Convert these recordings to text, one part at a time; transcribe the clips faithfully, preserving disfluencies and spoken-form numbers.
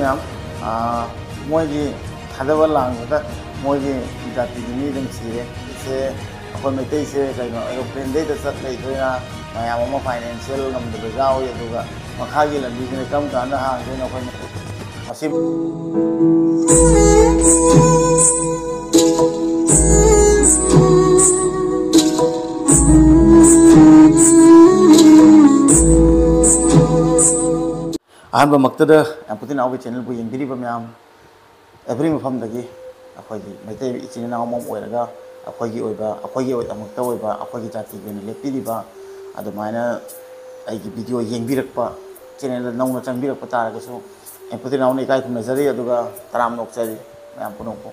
ꯃꯌꯥꯝ, ꯑꯥ, ꯃꯣꯏꯒꯤ ꯊꯥꯗꯕ ꯂꯥꯡꯕꯗ ꯃꯣꯏꯒꯤ ꯖꯥꯇꯤꯒꯤ ꯃꯤ ꯑꯗꯨꯝ ꯁꯤꯔꯦ꯫ ꯁꯤꯁꯦ ꯑꯩꯈꯣꯏ ꯃꯩꯇꯩꯁꯦ ꯀꯩꯅꯣ, ꯑꯦꯔꯣꯄ꯭ꯂꯦꯟꯗꯩꯗ ꯆꯠ ꯂꯩꯗꯣꯏꯔꯥ, ꯃꯌꯥꯝ ꯑꯃ ꯐꯥꯏꯅꯥꯟꯁꯤꯌꯦꯜ ꯉꯝꯗꯕ ꯌꯥꯎꯏ꯫ ꯑꯗꯨꯒ ꯃꯈꯥꯒꯤ ꯂꯝꯕꯤꯁꯤꯅ ꯀꯔꯝ ꯀꯥꯟꯗ ꯍꯥꯡꯗꯣꯏꯅꯣ? ꯑꯩꯈꯣꯏꯅ ꯃꯁꯤ ꯑꯍꯥꯟꯕꯃꯛꯇꯗ ꯌꯥꯝ ꯄꯨꯊꯤꯅ ꯑꯩꯈꯣꯏ ꯆꯦꯅꯦꯜꯕꯨ ꯌꯦꯡꯕꯤꯔꯤꯕ ꯃꯌꯥꯝ, ꯑꯦꯚ꯭ꯔꯤ ꯃꯐꯝꯗꯒꯤ ꯑꯩꯈꯣꯏꯒꯤ ꯃꯩꯇꯩ ꯏꯆꯤꯟ ꯏꯅꯥꯎ ꯑꯃ ꯑꯣꯏꯔꯒ ꯑꯩꯈꯣꯏꯒꯤ ꯑꯣꯏꯕ, ꯑꯩꯈꯣꯏꯒꯤ ꯑꯣꯏ-, ꯑꯃꯛꯇ ꯑꯣꯏꯕ, ꯑꯩꯈꯣꯏꯒꯤ ꯖꯥꯇꯤꯒꯤ ꯑꯣꯏꯅ ꯂꯦꯞꯄꯤꯔꯤꯕ, ꯑꯗꯨꯃꯥꯏꯅ ꯑꯩꯒꯤ ꯚꯤꯗꯤꯑꯣ ꯌꯦꯡꯕꯤꯔꯛꯄ, ꯆꯦꯅꯦꯜꯗ ꯅꯧꯅ ꯆꯪꯕꯤꯔꯛꯄ ꯇꯥꯔꯒꯁꯨ, ꯌꯥꯝ ꯄꯨꯊꯤꯅ ꯏꯀꯥꯏ ꯈꯨꯝꯅꯖꯔꯤ, ꯑꯗꯨꯒ ꯇꯔꯥꯝꯅ ꯑꯣꯛꯆꯔꯤ ꯃꯌꯥꯝ ꯄꯨꯝꯅꯃꯛꯄꯨ꯫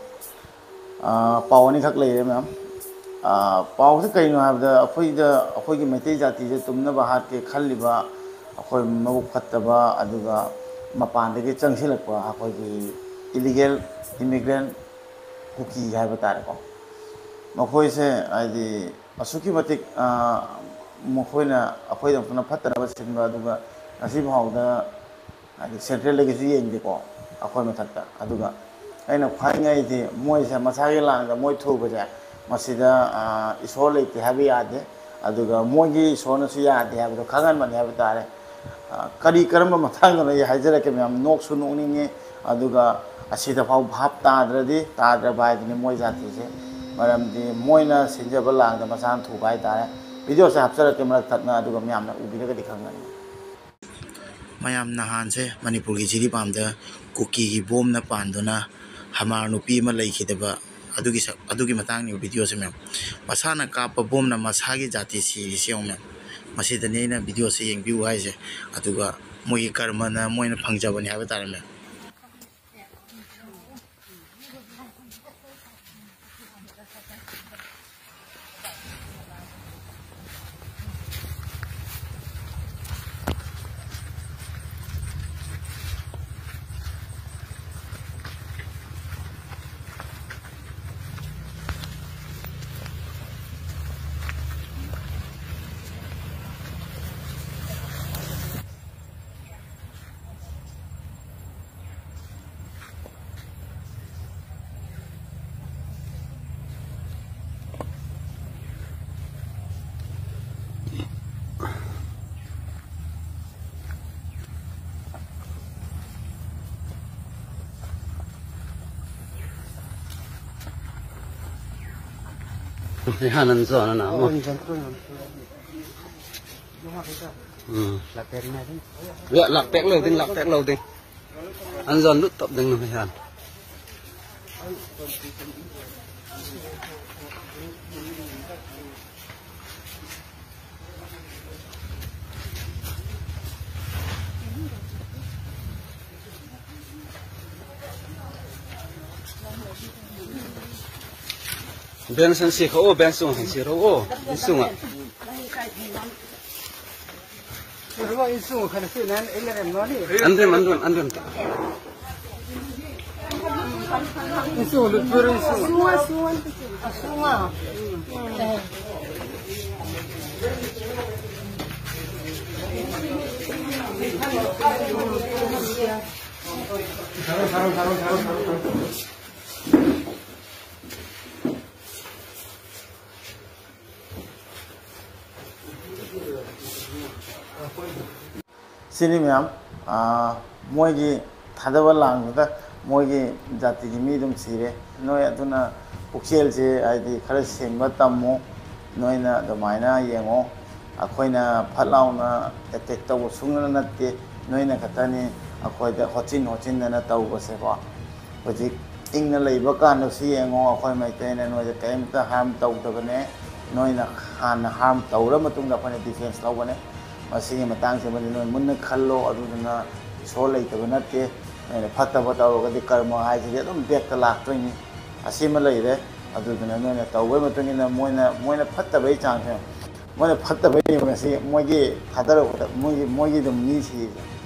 ꯑꯥ, ꯄꯥꯎ ꯑꯅꯤꯈꯛ ꯂꯩꯔꯦ, ꯃꯌꯥꯝ꯫ ꯑꯥ, ꯄꯥꯎꯁꯦ ꯀꯩꯅꯣ ꯍꯥꯏꯕꯗ, ꯑꯩꯈꯣꯏꯗ, ꯑꯩꯈꯣꯏꯒꯤ ꯃꯩꯇꯩ ꯖꯥꯇꯤꯁꯦ ꯇꯨꯝꯅꯕ ꯍꯥꯠꯀꯦ ꯈꯜꯂꯤꯕ ꯑꯩꯈꯣꯏ ꯃꯕꯨꯛ ꯐꯠꯇꯕ, ꯑꯗꯨꯒ ꯃꯄꯥꯟꯗꯒꯤ ꯆꯪꯁꯤꯜꯂꯛꯄ ꯑꯩꯈꯣꯏꯒꯤ ꯏꯂꯤꯒꯦꯜ ꯏꯃꯤꯒ꯭ꯔꯦꯟ ꯀꯨꯀꯤ ꯍꯥꯏꯕ ꯇꯥꯔꯦꯀꯣ, ꯃꯈꯣꯏꯁꯦ ꯍꯥꯏꯗꯤ ꯑꯁꯨꯛꯀꯤ ꯃꯇꯤꯛ, ꯑꯥ, ꯃꯈꯣꯏꯅ ꯑꯩꯈꯣꯏꯗꯃꯛꯇꯅ ꯐꯠꯇꯅꯕ ꯁꯤꯟꯕ, ꯑꯗꯨꯒ ꯉꯁꯤ ꯐꯥꯎꯗ ꯍꯥꯏꯗꯤ ꯁꯦꯟꯇ꯭ꯔꯦꯜꯗꯒꯤꯁꯨ ꯌꯦꯡꯗꯦꯀꯣ ꯑꯩꯈꯣꯏ ꯃꯊꯛꯇ꯫ ꯑꯗꯨꯒ ꯑꯩꯅ ꯈ꯭ꯋꯥꯏ ꯉꯛꯏꯁꯦ, ꯃꯣꯏꯁꯦ ꯃꯁꯥꯒꯤ ꯂꯥꯡꯗ ꯃꯣꯏ ꯊꯨꯕꯁꯦ, ꯃꯁꯤꯗ, ꯑꯥ, ꯏꯁꯣꯔ ꯂꯩꯇꯦ ꯍꯥꯏꯕ ꯌꯥꯗꯦ, ꯑꯗꯨꯒ ꯃꯣꯏꯒꯤ ꯏꯁꯣꯔꯅꯁꯨ ꯌꯥꯗꯦ ꯍꯥꯏꯕꯗꯣ ꯈꯪꯍꯟꯕꯅꯤ ꯍꯥꯏꯕ ꯇꯥꯔꯦ꯫ ꯑꯥ, ꯀꯔꯤ ꯀꯔꯝꯕ ꯃꯇꯥꯡꯗꯅꯣ ꯑꯩ ꯍꯥꯏꯖꯔꯛꯀꯦ ꯃꯌꯥꯝ, ꯅꯣꯛꯁꯨ ꯅꯣꯛꯅꯤꯡꯉꯤ, ꯑꯗꯨꯒ ꯑꯁꯤꯗ ꯐꯥꯎ ꯚꯥꯞ ꯇꯥꯗ꯭ꯔꯗꯤ ꯇꯥꯗ꯭ꯔꯕ ꯍꯥꯏꯗꯨꯅꯤ ꯃꯣꯏ ꯖꯥꯇꯤꯁꯦ꯫ ꯃꯔꯝꯗꯤ ꯃꯣꯏꯅ ꯁꯤꯟꯖꯕ ꯂꯥꯡꯗ ꯃꯁꯥꯅ ꯊꯨꯕ ꯍꯥꯏꯇꯥꯔꯦ꯫ ꯚꯤꯗꯤꯑꯣꯁꯦ ꯍꯥꯞꯆꯔꯛꯀꯦ ꯃꯔꯛ ꯊꯠꯅ, ꯑꯗꯨꯒ ꯃꯌꯥꯝꯅ ꯎꯕꯤꯔꯒꯗꯤ ꯈꯪꯒꯅꯤ꯫ ꯃꯌꯥꯝ, ꯅꯍꯥꯟꯁꯦ ꯃꯅꯤꯄꯨꯔꯒꯤ ꯖꯤꯔꯤꯕꯥꯝꯗ ꯀꯨꯀꯤꯒꯤ ꯕꯣꯝꯅ ꯄꯥꯟꯗꯨꯅ ꯍꯃꯥꯔ ꯅꯨꯄꯤ ꯑꯃ ꯂꯩꯈꯤꯗꯕ, ꯑꯗꯨꯒꯤ ꯁꯛ-, ꯑꯗꯨꯒꯤ ꯃꯇꯥꯡꯅꯦꯕ ꯚꯤꯗꯤꯑꯣꯁꯦ ꯃꯌꯥꯝ꯫ ꯃꯁꯥꯅ ꯀꯥꯞꯄ ꯕꯣꯝꯅ ꯃꯁꯥꯒꯤ ꯖꯥꯇꯤ ꯁꯤꯔꯤꯁꯦ ꯌꯦꯡꯉꯨ ꯃꯌꯥꯝ꯫ ꯃꯁꯤꯗꯅꯤ ꯑꯩꯅ ꯚꯤꯗꯤꯑꯣꯁꯦ ꯌꯦꯡꯕꯤꯌꯨ ꯍꯥꯏꯁꯦ꯫ ꯑꯗꯨꯒ ꯃꯣꯏꯒꯤ ꯀꯔꯃꯅ ꯃꯣꯏꯅ ꯐꯪꯖꯕꯅꯦ ꯍꯥꯏꯕ ꯇꯥꯔꯦ ꯃꯌꯥꯝ꯫ ꯍꯩꯍꯥꯟ ꯑꯟꯖꯣꯟ ꯑꯅ ꯑꯃ꯫ ꯑꯟꯖꯣꯟ ꯇꯨ ꯌꯥꯝ ꯊꯨꯔꯦ꯫ ꯎꯝ꯫ ꯂꯥꯛꯄꯦꯛꯅ ꯑꯗꯨꯝ꯫ ꯂꯥꯛꯄꯦꯛ ꯂꯧꯗꯤꯡ, ꯂꯥꯛꯄꯦꯛ ꯂꯧꯗꯤꯡ꯫ ꯑꯟꯖꯣꯟ ꯂꯨꯠ ꯇꯞ ꯗꯤꯡ ꯍꯩꯍꯥꯟ꯫ ꯕꯦꯟꯁꯟ ꯁꯤ ꯈꯛꯑꯣ, ꯕꯦꯟꯁ ꯆꯣꯡ ꯍꯩꯁꯤꯔꯛꯑꯣ, ꯏꯁꯨꯡꯉ꯫ ꯑꯟꯗ꯭ꯔꯦꯝ, ꯑꯟꯗ꯭ꯔꯦꯝ, ꯑꯟꯗ꯭ꯔꯦꯝ꯫ ꯁꯤꯅꯤ ꯃꯌꯥꯝ, ꯑꯥ, ꯃꯣꯏꯒꯤ ꯊꯥꯗꯕ ꯂꯥꯡꯗꯨꯗ ꯃꯣꯏꯒꯤ ꯖꯥꯇꯤꯒꯤ ꯃꯤ ꯑꯗꯨꯝ ꯁꯤꯔꯦ꯫ ꯅꯣꯏ ꯑꯗꯨꯅ ꯄꯨꯛꯆꯦꯜꯁꯦ, ꯍꯥꯏꯗꯤ, ꯈꯔ ꯁꯦꯡꯕ ꯇꯝꯃꯨ꯫ ꯅꯣꯏꯅ ꯑꯗꯨꯃꯥꯏꯅ ꯌꯦꯡꯉꯣ, ꯑꯩꯈꯣꯏꯅ ꯐꯠ ꯂꯥꯎꯅ ꯑꯦꯇꯦꯛ ꯇꯧꯕ ꯁꯨꯡꯅ ꯅꯠꯇꯦ꯫ ꯅꯣꯏꯅ ꯈꯛꯇꯅꯤ ꯑꯩꯈꯣꯏꯗ ꯍꯣꯠꯆꯤꯟ ꯍꯣꯠꯆꯤꯟꯗꯅ ꯇꯧꯕꯁꯦꯀꯣ꯫ ꯍꯧꯖꯤꯛ ꯏꯪꯅ ꯂꯩꯕ ꯀꯥꯟꯗꯁꯨ ꯌꯦꯡꯉꯣ, ꯑꯩꯈꯣꯏ ꯃꯩꯇꯩꯅ ꯅꯣꯏꯗ ꯀꯔꯤꯝꯇ ꯍꯥꯔꯝ ꯇꯧꯗꯕꯅꯦ꯫ ꯅꯣꯏꯅ ꯍꯥꯟꯅ ꯍꯥꯔꯝ ꯇꯧꯔ ꯃꯇꯨꯡꯗ ꯑꯩꯈꯣꯏꯅ ꯗꯤꯐꯦꯟꯁ ꯂꯧꯒꯅꯤ꯫ ꯃꯁꯤꯒꯤ ꯃꯇꯥꯡꯁꯤꯃꯗꯤ ꯅꯣꯏ ꯃꯨꯟꯅ ꯈꯜꯂꯣ꯫ ꯑꯗꯨꯗꯨꯅ ꯏꯁꯣꯔ ꯂꯩꯇꯕ ꯅꯠꯇꯦ꯫ ꯅꯣꯏꯅ ꯐꯠꯇꯕ ꯇꯧꯔꯒꯗꯤ ꯀꯔꯃ ꯍꯥꯏꯁꯤꯗꯤ ꯑꯗꯨꯝ ꯕꯦꯛꯇ ꯂꯥꯛꯇꯣꯏꯅꯤ꯫ ꯑꯁꯤꯃ ꯂꯩꯔꯦ꯫ ꯑꯗꯨꯗꯨꯅ ꯅꯣꯏꯅ ꯇꯧꯕꯒꯤ ꯃꯇꯨꯡ ꯏꯟꯅ ꯃꯣꯏꯅ, ꯃꯣꯏꯅ ꯐꯠꯇꯕꯒꯤ ꯆꯥꯡꯁꯦ, ꯃꯣꯏꯅ ꯐꯠꯇꯕꯒꯤ ꯉꯁꯤ ꯃꯣꯏꯒꯤ ꯊꯥꯗꯔꯛꯄꯗ ꯃꯣꯏꯒꯤ, ꯃꯣꯏꯒꯤ ꯑꯗꯨꯝ ꯃꯤ ꯁꯤꯔꯤꯁꯦ꯫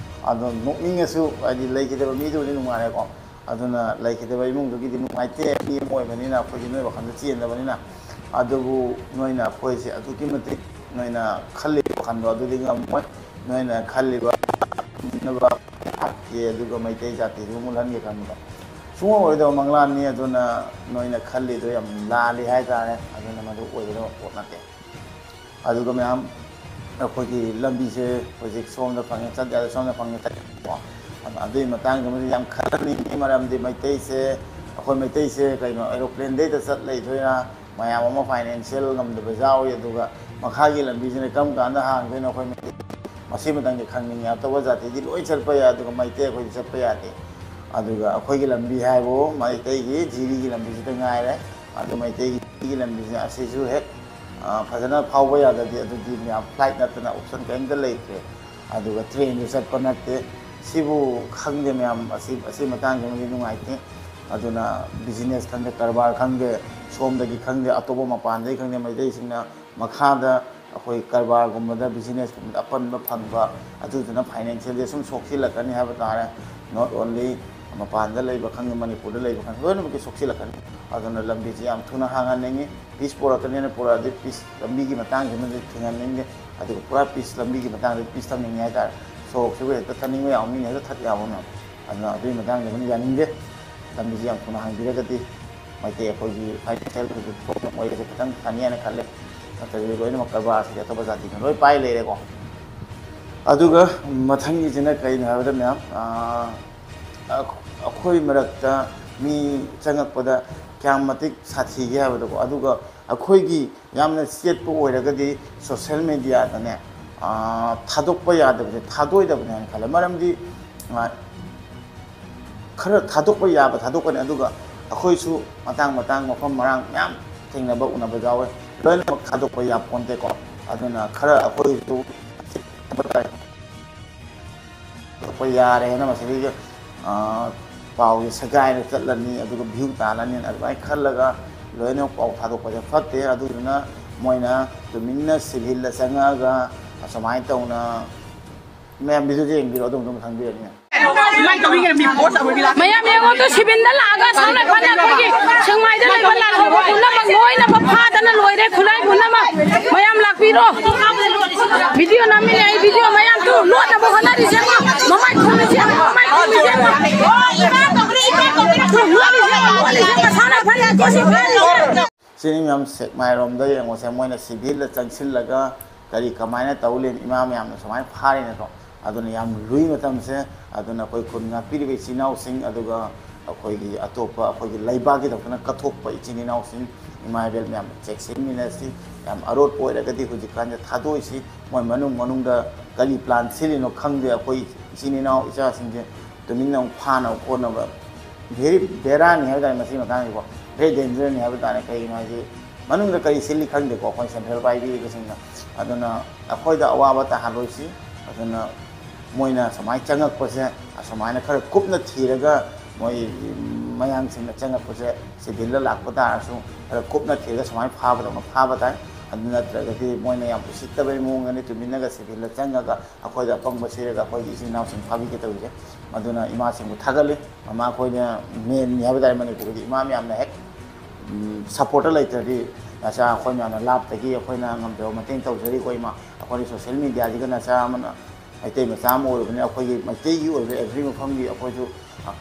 ꯑꯗꯣ ꯅꯣꯛꯅꯤꯡꯉꯁꯨ, ꯍꯥꯏꯗꯤ, ꯂꯩꯈꯤꯗꯕ ꯃꯤꯗꯨꯕꯨꯗꯤ ꯅꯨꯡꯉꯥꯏꯔꯦꯀꯣ꯫ ꯑꯗꯨꯅ ꯂꯩꯈꯤꯗꯕ ꯏꯃꯨꯡꯗꯨꯒꯤꯗꯤ ꯅꯨꯡꯉꯥꯏꯇꯦ, ꯃꯤ ꯑꯃ ꯑꯣꯏꯕꯅꯤꯅ ꯑꯩꯈꯣꯏꯒꯤ ꯅꯣꯏ ꯋꯥꯈꯜꯗ ꯆꯦꯟꯗꯕꯅꯤꯅ꯫ ꯑꯗꯨꯕꯨ ꯅꯣꯏꯅ ꯑꯩꯈꯣꯏꯁꯦ ꯑꯗꯨꯛꯀꯤ ꯃꯇꯤꯛ ꯅꯣꯏꯅ ꯈꯜꯂꯤꯕ ꯋꯥꯈꯜꯗꯣ ꯑꯗꯨꯗꯤ ꯉꯝꯃꯣꯏ꯫ ꯅꯣꯏꯅ ꯈꯜꯂꯤꯕ ꯍꯥꯠꯀꯦ ꯑꯗꯨꯒ ꯃꯩꯇꯩ ꯖꯥꯇꯤꯗꯨ ꯃꯨꯠꯍꯟꯒꯦ ꯈꯟꯕꯗꯣ ꯁꯨꯡꯑꯣꯏ ꯑꯣꯏꯗꯕ ꯃꯪꯂꯥꯟꯅꯤ꯫ ꯑꯗꯨꯅ ꯅꯣꯏꯅ ꯈꯜꯂꯤꯗꯣ ꯌꯥꯝ ꯂꯥꯜꯂꯤ ꯍꯥꯏꯇꯥꯔꯦ꯫ ꯑꯗꯨꯅ ꯃꯗꯨ ꯑꯣꯏꯒꯗꯕ ꯄꯣꯠ ꯅꯠꯇꯦ꯫ ꯑꯗꯨꯒ ꯃꯌꯥꯝ ꯑꯩꯈꯣꯏꯒꯤ ꯂꯝꯕꯤꯁꯦ ꯍꯧꯖꯤꯛ ꯁꯣꯝꯗ ꯐꯪꯉꯦ ꯆꯠ ꯌꯥꯗꯦ, ꯁꯣꯝꯗ ꯐꯪꯉꯦ ꯆꯠ ꯌꯥꯗꯦꯀꯣ꯫ ꯑꯗꯨ, ꯑꯗꯨꯒꯤ ꯃꯇꯥꯡꯗ ꯃꯗꯨ ꯌꯥꯝ ꯈꯟꯅꯅꯤꯡꯉꯤ꯫ ꯃꯔꯝꯗꯤ ꯃꯩꯇꯩꯁꯦ, ꯑꯩꯈꯣꯏ ꯃꯩꯇꯩꯁꯦ ꯀꯩꯅꯣ, ꯑꯦꯔꯣꯄ꯭ꯂꯦꯟꯗꯩꯗ ꯆꯠ ꯂꯩꯗꯣꯏꯔꯥ, ꯃꯌꯥꯝ ꯑꯃ ꯐꯥꯏꯅꯥꯟꯁꯤꯌꯦꯜ ꯉꯝꯗꯕ ꯌꯥꯎꯔꯤ꯫ ꯑꯗꯨꯒ ꯃꯈꯥꯒꯤ ꯂꯝꯕꯤꯁꯤꯅ ꯀꯔꯝ ꯀꯥꯟꯗ ꯍꯥꯡꯗꯣꯏꯅꯣ? ꯑꯩꯈꯣꯏ ꯃꯩꯇꯩ ꯃꯁꯤꯃꯇꯪꯗꯤ ꯈꯪꯅꯤꯡꯉꯤ꯫ ꯑꯇꯣꯞꯄ ꯖꯥꯇꯤꯗꯤ ꯂꯣꯏ ꯆꯠꯄ ꯌꯥꯏ, ꯑꯗꯨꯒ ꯃꯩꯇꯩ ꯑꯩꯈꯣꯏꯗꯤ ꯆꯠꯄ ꯌꯥꯗꯦ꯫ ꯑꯗꯨꯒ ꯑꯩꯈꯣꯏꯒꯤ ꯂꯝꯕꯤ ꯍꯥꯏꯕꯨ ꯃꯩꯇꯩꯒꯤ ꯖꯤꯔꯤꯒꯤ ꯂꯝꯕꯤꯁꯤꯗ ꯉꯥꯏꯔꯦ꯫ ꯑꯗꯨ ꯃꯩꯇꯩꯒꯤ ꯖꯤꯔꯤꯒꯤ ꯂꯝꯕꯤꯁꯦ ꯑꯁꯤꯁꯨ ꯍꯦꯛ, ꯑ, ꯐꯖꯅ ꯐꯥꯎꯕ ꯌꯥꯗ꯭ꯔꯗꯤ, ꯑꯗꯨꯗꯤ ꯃꯌꯥꯝ ꯐ꯭ꯂꯥꯏꯠ ꯅꯠꯇꯅ ꯑꯣꯞꯁꯟ ꯀꯔꯤꯝꯇ ꯂꯩꯇ꯭ꯔꯦ꯫ ꯑꯗꯨꯒ ꯇ꯭ꯔꯦꯟꯁꯨ ꯆꯠꯄ ꯅꯠꯇꯦ꯫ ꯁꯤꯕꯨ ꯈꯪꯗꯦ ꯃꯌꯥꯝ, ꯑꯁꯤ, ꯑꯁꯤ ꯃꯇꯥꯡꯁꯤꯃꯗꯤ ꯅꯨꯡꯉꯥꯏꯇꯦ꯫ ꯑꯗꯨꯅ ꯕꯤꯖꯤꯅꯦꯁ ꯈꯪꯗꯦ, ꯀꯔꯕꯥꯔ ꯈꯪꯗꯦ, ꯁꯣꯝꯗꯒꯤ ꯈꯪꯗꯦ, ꯑꯇꯣꯞꯄ ꯃꯄꯥꯟꯗꯒꯤ ꯈꯪꯗꯦ, ꯃꯩꯇꯩꯁꯤꯡꯅ ꯃꯈꯥꯗ ꯑꯩꯈꯣꯏ ꯀꯔꯕꯥꯔꯒꯨꯝꯕꯗ, ꯕꯤꯖꯤꯅꯦꯁꯀꯨꯝꯕꯗ ꯑꯄꯟꯕ ꯐꯪꯕ, ꯑꯗꯨꯗꯨꯅ ꯐꯥꯏꯅꯥꯟꯁꯤꯌꯦꯜꯁꯦ ꯁꯨꯝ ꯁꯣꯛꯆꯤꯜꯂꯛꯀꯅꯤ ꯍꯥꯏꯕ ꯇꯥꯔꯦ꯫ Not only ꯃꯄꯥꯟꯗ ꯂꯩꯕ ꯈꯪꯗꯦ, ꯃꯅꯤꯄꯨꯔꯗ ꯂꯩꯕ ꯈꯪꯗꯦ, ꯂꯣꯏꯅꯃꯛꯀꯤ ꯁꯣꯛꯆꯤꯜꯂꯛꯀꯅꯤ꯫ ꯑꯗꯨꯅ ꯂꯝꯕꯤꯁꯦ ꯌꯥꯝ ꯊꯨꯅ ꯍꯥꯡꯍꯟꯅꯤꯡꯉꯤ꯫ ꯄꯤꯁ ꯄꯣꯔꯛꯀꯅꯤꯅ ꯄꯣꯔꯛꯑꯗꯤ ꯄꯤꯁ ꯂꯝꯕꯤꯒꯤ ꯃꯇꯥꯡꯁꯤꯃꯗꯤ ꯊꯤꯡꯍꯟꯅꯤꯡꯗꯦ꯫ ꯑꯗꯨꯒ ꯄꯨꯔꯥ ꯄꯤꯁ ꯂꯝꯕꯤꯒꯤ ꯃꯇꯥꯡꯗ ꯄꯤꯁ ꯊꯝꯅꯤꯡꯉꯦ ꯍꯥꯏꯇꯥꯔꯦ꯫ ꯁꯣꯔꯣꯛꯁꯤꯕꯨ ꯍꯦꯛꯇ ꯊꯠꯅꯤꯡꯕ ꯌꯥꯎ, ꯃꯤꯅ ꯍꯦꯛꯇ ꯊꯠ ꯌꯥꯕ ꯃꯌꯥꯝ꯫ ꯑꯗꯨꯅ ꯑꯗꯨꯒꯤ ꯃꯇꯥꯡꯗ ꯑꯩꯈꯣꯏꯅ ꯌꯥꯅꯤꯡꯗꯦ꯫ ꯂꯝꯕꯤꯁꯤ ꯌꯥꯝ ꯊꯨꯅ ꯍꯥꯡꯕꯤꯔꯒꯗꯤ ꯃꯩꯇꯩ ꯑꯩꯈꯣꯏꯒꯤ ꯐꯥꯏꯅꯥꯟꯁꯤꯌꯦꯜ ꯄ꯭ꯔꯣꯕ꯭ꯂꯦꯝ ꯑꯣꯏꯕꯁꯦ ꯈꯤꯇꯪ ꯐꯅꯤ ꯍꯥꯏꯅ ꯈꯜꯂꯦ꯫ ꯅꯠꯇ꯭ꯔꯗꯤ ꯂꯣꯏꯅꯃꯛ ꯀꯔꯕꯥꯔꯁꯤꯗꯤ ꯑꯇꯣꯞꯄ ꯖꯥꯇꯤꯅ ꯂꯣꯏ ꯄꯥꯏ ꯂꯩꯔꯦꯀꯣ꯫ ꯑꯗꯨꯒ ꯃꯊꯪꯒꯤꯁꯤꯅ ꯀꯩꯅꯣ ꯍꯥꯏꯕꯗ ꯃꯌꯥꯝ, ꯑꯥ, ꯑꯩꯈꯣꯏ ꯃꯔꯛꯇ ꯃꯤ ꯆꯪꯉꯛꯄꯗ ꯀꯌꯥꯝ ꯃꯇꯤꯛ ꯁꯥꯊꯤꯒꯦ ꯍꯥꯏꯕꯗꯣꯀꯣ꯫ ꯑꯗꯨꯒ ꯑꯩꯈꯣꯏꯒꯤ ꯌꯥꯝꯅ ꯆꯦꯠꯄ ꯑꯣꯏꯔꯒꯗꯤ ꯁꯣꯁꯦꯜ ꯃꯦꯗꯤꯌꯥꯗꯅꯦ, ꯑꯥ, ꯊꯥꯗꯣꯛꯄ ꯌꯥꯗꯕꯁꯦ ꯊꯥꯗꯣꯏꯗꯕꯅꯦ ꯍꯥꯏꯅ ꯈꯜꯂꯦ꯫ ꯃꯔꯝꯗꯤ, ꯑꯥ, ꯈꯔ ꯊꯥꯗꯣꯛꯄ ꯌꯥꯕ ꯊꯥꯗꯣꯛꯀꯅꯤ, ꯑꯗꯨꯒ ꯑꯩꯈꯣꯏꯁꯨ ꯃꯇꯥꯡ ꯃꯇꯥꯡ ꯃꯐꯝ ꯃꯔꯥꯡ ꯃꯌꯥꯝ ꯊꯦꯡꯅꯕ ꯎꯅꯕ ꯌꯥꯎꯋꯦ꯫ ꯂꯣꯏꯅꯃꯛ ꯊꯥꯗꯣꯛꯄ ꯌꯥꯄꯣꯟꯇꯦꯀꯣ꯫ ꯑꯗꯨꯅ ꯈꯔ ꯑꯩꯈꯣꯏꯁꯨ ꯊꯥꯗꯣꯛꯄ ꯌꯥꯔꯦ ꯍꯥꯏꯅ ꯃꯁꯤꯗꯩꯗ, ꯑꯥ, ꯄꯥꯎꯁꯦ ꯁꯦꯒꯥꯏꯔ ꯆꯠꯂꯅꯤ, ꯑꯗꯨꯒ ꯚ꯭ꯌꯨ ꯇꯥꯜꯂꯅꯤ, ꯑꯗꯨꯃꯥꯏꯅ ꯈꯜꯂꯒ ꯂꯣꯏꯅꯃꯛ ꯄꯥꯎ ꯊꯥꯗꯣꯛꯄꯁꯦ ꯐꯠꯇꯦ꯫ ꯑꯗꯨꯗꯨꯅ ꯃꯣꯏꯅ ꯇꯨꯃꯤꯟꯅ ꯁꯤꯚꯤꯜꯗ ꯆꯪꯉꯛꯑꯒ ꯑꯁꯨꯃꯥꯏꯅ ꯇꯧꯅ, ꯃꯌꯥꯝ ꯚꯤꯗꯤꯑꯣꯁꯦ ꯌꯦꯡꯕꯤꯔꯣ, ꯑꯗꯨꯝ ꯑꯗꯨꯝ ꯈꯪꯕꯤꯔꯅꯤ꯫ ꯃꯌꯥꯝ ꯌꯦꯡꯉꯣ ꯇꯨ, ꯁꯤꯕꯤꯟꯗ ꯂꯥꯛꯑꯒ ꯁꯥꯟꯅ ꯈꯣꯠꯅ ꯑꯩꯈꯣꯏꯒꯤ ꯁꯦꯛꯃꯥꯏꯗ ꯂꯩꯕ ꯂꯥꯜꯍꯧꯕ ꯄꯨꯝꯅꯃꯛ ꯂꯣꯏꯅꯃꯛ ꯐꯥꯗꯅ ꯂꯣꯏꯔꯦ꯫ ꯈꯨꯠꯂꯥꯏ ꯄꯨꯝꯅꯃꯛ ꯃꯌꯥꯝ ꯂꯥꯛꯄꯤꯔꯣ꯫ ꯚꯤꯗꯤꯑꯣ ꯅꯝꯃꯤꯅꯦ ꯑꯩ, ꯚꯤꯗꯤꯑꯣ ꯃꯌꯥꯝꯗꯨ ꯂꯣꯠꯅꯕ ꯍꯣꯠꯅꯔꯤꯁꯦ꯫ ꯃꯃꯥꯏ ꯈꯨꯝꯃꯤꯁꯦ, ꯃꯃꯥꯏ ꯈꯨꯝꯃꯤꯁꯦ꯫ ꯂꯣꯠꯂꯤꯁꯦ, ꯂꯣꯠꯂꯤꯁꯦ, ꯃꯁꯥꯅ ꯐꯅ ꯁꯤ ꯐꯥꯔꯤꯁꯦ꯫ ꯁꯤꯅꯤ ꯃꯌꯥꯝ, ꯁꯦꯛꯃꯥꯏꯔꯣꯝꯗ ꯌꯦꯡꯉꯨꯁꯦ, ꯃꯣꯏꯅ ꯁꯤꯚꯤꯜꯗ ꯆꯪꯁꯤꯜꯂꯒ ꯀꯔꯤ ꯀꯃꯥꯏꯅ ꯇꯧ ꯂꯩ, ꯏꯃꯥ ꯃꯌꯥꯝꯅ ꯁꯨꯃꯥꯏꯅ ꯐꯥꯔꯤ ꯅꯠꯇ꯭ꯔꯣ? ꯑꯗꯨꯅ ꯌꯥꯝ ꯂꯨꯏ ꯃꯇꯝꯁꯦ꯫ ꯑꯗꯨꯅ ꯑꯩꯈꯣꯏ ꯈꯨꯟ ꯉꯥꯛꯄꯤꯔꯤꯕ ꯏꯆꯤꯜ ꯏꯅꯥꯎꯁꯤꯡ, ꯑꯗꯨꯒ ꯑꯩꯈꯣꯏꯒꯤ ꯑꯇꯣꯞꯄ ꯑꯩꯈꯣꯏꯒꯤ ꯂꯩꯕꯥꯛꯀꯤꯗꯃꯛꯇꯅ ꯀꯠꯊꯣꯛꯄ ꯏꯆꯤꯟ ꯏꯅꯥꯎꯁꯤꯡ, ꯏꯃꯥ ꯏꯕꯦꯜ ꯃꯌꯥꯝ ꯆꯦꯛꯁꯤꯟꯃꯤꯟꯅꯁꯤ꯫ ꯌꯥꯝ ꯑꯔꯣꯠꯄ ꯑꯣꯏꯔꯒꯗꯤ ꯍꯧꯖꯤꯛꯀꯥꯟꯗ ꯊꯥꯗꯣꯛꯏꯁꯤ꯫ ꯃꯣꯏ ꯃꯅꯨꯡ ꯃꯅꯨꯡꯗ ꯀꯔꯤ ꯄ꯭ꯂꯥꯟ ꯁꯤꯜꯂꯤꯅꯣ ꯈꯪꯗꯦ꯫ ꯑꯩꯈꯣꯏ ꯏꯆꯤꯟ ꯏꯅꯥꯎ ꯏꯆꯥꯁꯤꯡꯁꯦ ꯇꯨꯃꯤꯟꯅ ꯑꯃꯨꯛ ꯐꯥꯅꯕ ꯈꯣꯠꯅꯕ very ꯕꯦꯔꯥꯅꯤ ꯍꯥꯏꯕ ꯇꯥꯔꯦ꯫ ꯃꯁꯤ ꯃꯇꯥꯡꯁꯤꯀꯣ very dangerꯅꯤ ꯍꯥꯏꯕ ꯇꯥꯔꯦ꯫ ꯀꯩꯒꯤꯅꯣ ꯍꯥꯏꯗꯤ ꯃꯅꯨꯡꯗ ꯀꯔꯤ ꯁꯤꯜꯂꯤ ꯈꯪꯗꯦꯀꯣ ꯑꯩꯈꯣꯏ ꯁꯦꯟꯇ꯭ꯔꯦꯜ ꯄꯥꯏꯕꯤꯔꯤꯕꯁꯤꯡꯅ꯫ ꯑꯗꯨꯅ ꯑꯩꯈꯣꯏꯗ ꯑꯋꯥꯕ ꯇꯥꯍꯜꯂꯣꯏꯁꯤ꯫ ꯑꯗꯨꯅ ꯃꯣꯏꯅ ꯁꯨꯃꯥꯏꯅ ꯆꯪꯉꯛꯄꯁꯦ ꯑꯁꯨꯃꯥꯏꯅ ꯈꯔ ꯀꯨꯞꯅ ꯊꯤꯔꯒ ꯃꯣꯏ ꯃꯌꯥꯡꯁꯤꯡꯅ ꯆꯪꯉꯛꯄꯁꯦ ꯁꯤꯚꯤꯜꯗ ꯂꯥꯛꯄ ꯇꯥꯔꯁꯨ ꯈꯔ ꯀꯨꯞꯅ ꯊꯤꯔꯒ ꯁꯨꯃꯥꯏꯅ ꯐꯥꯕꯗꯧꯅ ꯐꯥꯕ ꯇꯥꯏ꯫ ꯑꯗꯨ ꯅꯠꯇ꯭ꯔꯒꯗꯤ ꯃꯣꯏꯅ ꯌꯥꯝ ꯎꯁꯤꯠꯇꯕꯒꯤ ꯃꯑꯣꯡꯗꯅꯤ ꯇꯨꯃꯤꯟꯅꯒ ꯁꯤꯚꯤꯜꯗ ꯆꯪꯉꯒ ꯑꯩꯈꯣꯏꯗ ꯑꯄꯪꯕ ꯁꯤꯔꯒ ꯑꯩꯈꯣꯏꯒꯤ ꯏꯆꯤꯟ ꯏꯅꯥꯎꯁꯤꯡ ꯐꯥꯕꯤꯒꯦ ꯇꯧꯔꯤꯁꯦ꯫ ꯑꯗꯨꯅ ꯏꯃꯥꯁꯤꯡꯕꯨ ꯊꯥꯒꯠꯂꯤ꯫ ꯃꯃꯥ ꯑꯩꯈꯣꯏꯅ ꯃꯦꯟꯅꯤ ꯍꯥꯏꯕ ꯇꯥꯔꯦ ꯃꯅꯤꯄꯨꯔꯒꯤꯗꯤ꯫ ꯏꯃꯥ ꯃꯌꯥꯝꯅ ꯍꯦꯛ ꯁꯞꯄꯣꯔꯠꯇ ꯂꯩꯇ꯭ꯔꯗꯤ ꯅꯆꯥ ꯑꯩꯈꯣꯏ ꯃꯌꯥꯝꯅ ꯂꯥꯞꯇꯒꯤ ꯑꯩꯈꯣꯏꯅ ꯉꯝꯖꯕ ꯃꯇꯦꯡ ꯇꯧꯖꯔꯤ꯫ ꯑꯩꯈꯣꯏ ꯏꯃꯥ ꯑꯩꯈꯣꯏꯅ ꯁꯣꯁꯦꯜ ꯃꯦꯗꯤꯌꯥꯁꯤꯒ ꯅꯆꯥ ꯑꯃꯅ ꯃꯩꯇꯩ ꯃꯆꯥ ꯑꯃ ꯑꯣꯏꯔꯨꯕꯅꯤꯅ ꯑꯩꯈꯣꯏꯒꯤ ꯃꯩꯇꯩꯒꯤ ꯑꯣꯏꯕ ꯑꯦꯚ꯭ꯔꯤ ꯃꯐꯝꯒꯤ ꯑꯩꯈꯣꯏꯁꯨ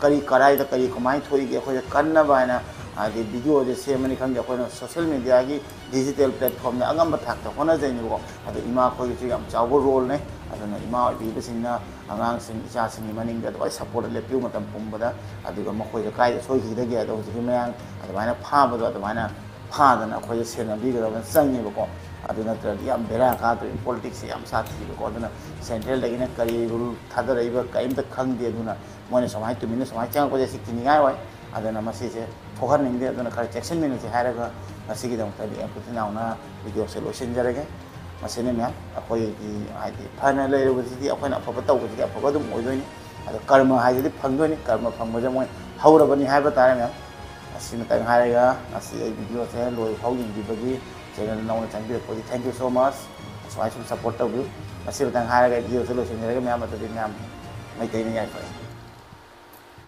ꯀꯔꯤ ꯀꯔꯥꯏꯗ ꯀꯔꯤ ꯀꯃꯥꯏꯅ ꯊꯣꯛꯏꯒꯦ ꯑꯩꯈꯣꯏꯗ ꯀꯟꯅꯕ ꯍꯥꯏꯅ ꯍꯥꯏꯗꯤ ꯚꯤꯗꯤꯑꯣꯁꯦ ꯁꯦꯝꯕꯅꯤ ꯈꯪꯗꯦ꯫ ꯑꯩꯈꯣꯏꯅ ꯁꯣꯁꯦꯜ ꯃꯦꯗꯤꯌꯥꯒꯤ ꯗꯤꯖꯤꯇꯦꯜ ꯄ꯭ꯂꯦꯠꯐꯣꯝꯗ ꯑꯉꯝꯕ ꯊꯥꯛꯇ ꯍꯣꯠꯅꯖꯩꯅꯦꯕꯀꯣ꯫ ꯑꯗꯣ ꯏꯃꯥ ꯑꯩꯈꯣꯏꯒꯤꯁꯨ ꯌꯥꯝ ꯆꯥꯎꯕ ꯔꯣꯜꯅꯦ꯫ ꯑꯗꯨꯅ ꯏꯃꯥ ꯑꯣꯏꯕꯤꯕꯁꯤꯡꯅ ꯑꯉꯥꯡꯁꯤꯡ ꯏꯆꯥꯁꯤꯡꯒꯤ ꯃꯅꯤꯡꯗ ꯂꯣꯏ ꯁꯞꯄꯣꯔꯠ ꯂꯦꯞꯄꯤꯕ ꯃꯇꯝ ꯄꯨꯝꯕꯗ꯫ ꯑꯗꯨꯒ ꯃꯈꯣꯏꯗ ꯀꯥꯏꯗ ꯁꯣꯏꯈꯤꯒꯗꯒꯦ ꯑꯗꯣ ꯍꯧꯖꯤꯛꯀꯤ ꯃꯌꯥꯝ ꯑꯗꯨꯃꯥꯏꯅ ꯐꯥꯕꯗꯣ ꯑꯗꯨꯃꯥꯏꯅ ꯐꯥꯗꯅ ꯑꯩꯈꯣꯏꯗ ꯁꯦꯟꯅꯕꯤꯒꯗꯕ ꯆꯪꯉꯦꯕꯀꯣ꯫ ꯑꯗꯨ ꯅꯠꯇ꯭ꯔꯗꯤ ꯌꯥꯝ ꯕꯦꯔꯥ ꯀꯥꯗꯣꯏꯅꯤ꯫ ꯄꯣꯂꯤꯇꯤꯛꯁꯁꯦ ꯌꯥꯝ ꯁꯥꯊꯤꯕꯀꯣ꯫ ꯑꯗꯨꯅ ꯁꯦꯟꯇ꯭ꯔꯦꯜꯗꯒꯤꯅ ꯀꯔꯤ ꯔꯨꯜ ꯊꯥꯗꯔꯛꯏꯕ ꯀꯔꯤꯝꯇ ꯈꯪꯗꯦ꯫ ꯑꯗꯨꯅ ꯃꯣꯏꯅ ꯁꯨꯃꯥꯏꯅ ꯇꯨꯃꯤꯟꯅ ꯁꯨꯃꯥꯏꯅ ꯆꯪꯉꯛꯄꯁꯦ ꯁꯤ ꯀꯤꯅꯤꯡꯉꯥꯏ ꯑꯣꯏ꯫ ꯑꯗꯨꯅ ꯃꯁꯤꯁꯦ ꯊꯣꯛꯍꯟꯅꯤꯡꯗꯦ꯫ ꯑꯗꯨꯅ ꯈꯔ ꯆꯦꯛꯁꯤꯟꯃꯤꯟꯅꯁꯤ ꯍꯥꯏꯔꯒ ꯉꯁꯤꯒꯤꯗꯃꯛꯇꯗꯤ ꯑꯩ ꯏꯆꯤꯟ ꯏꯅꯥꯎꯅ ꯚꯤꯗꯤꯑꯣꯁꯦ ꯂꯣꯏꯁꯤꯟꯖꯔꯒꯦ꯫ ꯃꯁꯤꯅꯤ ꯃꯌꯥꯝ ꯑꯩꯈꯣꯏꯒꯤ ꯍꯥꯏꯗꯤ ꯐꯅ ꯂꯩꯔꯨꯕꯁꯤꯗꯤ ꯑꯩꯈꯣꯏꯅ ꯑꯐꯕ ꯇꯧꯕꯁꯤꯗꯤ ꯑꯐꯕ ꯑꯗꯨꯝ ꯑꯣꯏꯗꯣꯏꯅꯤ꯫ ꯑꯗꯣ ꯀꯔꯃ ꯍꯥꯏꯁꯤꯗꯤ ꯐꯪꯗꯣꯏꯅꯤ꯫ ꯀꯔꯃ ꯐꯪꯕꯁꯦ ꯃꯣꯏ ꯍꯧꯔꯕꯅꯤ ꯍꯥꯏꯕ ꯇꯥꯔꯦ ꯃꯌꯥꯝ꯫ ꯑꯁꯤꯃꯇꯪ ꯍꯥꯏꯔꯒ ꯉꯁꯤ ꯑꯩ ꯚꯤꯗꯤꯑꯣꯁꯦ ꯂꯣꯏꯐꯥꯎ ꯌꯦꯡꯕꯤꯕꯒꯤ, ꯆꯦꯅꯦꯜ ꯅꯧꯅ ꯆꯪꯕꯤꯔꯛꯄꯒꯤ thank you so much꯫ ꯑꯁꯨꯃꯥꯏꯅ ꯁꯨꯝ ꯁꯞꯄꯣꯔꯠ ꯇꯧꯕꯤꯌꯨ꯫ ꯃꯁꯤꯃꯇꯪ ꯍꯥꯏꯔꯒ ꯑꯩ ꯚꯤꯗꯤꯑꯣꯁꯦ ꯂꯣꯏꯁꯤꯟꯖꯔꯒꯦ ꯃꯌꯥꯝ꯫ ꯑꯗꯨꯗꯤ ꯃꯌꯥꯝ ꯃꯩꯇꯩꯅ ꯌꯥꯏꯐꯔꯦ꯫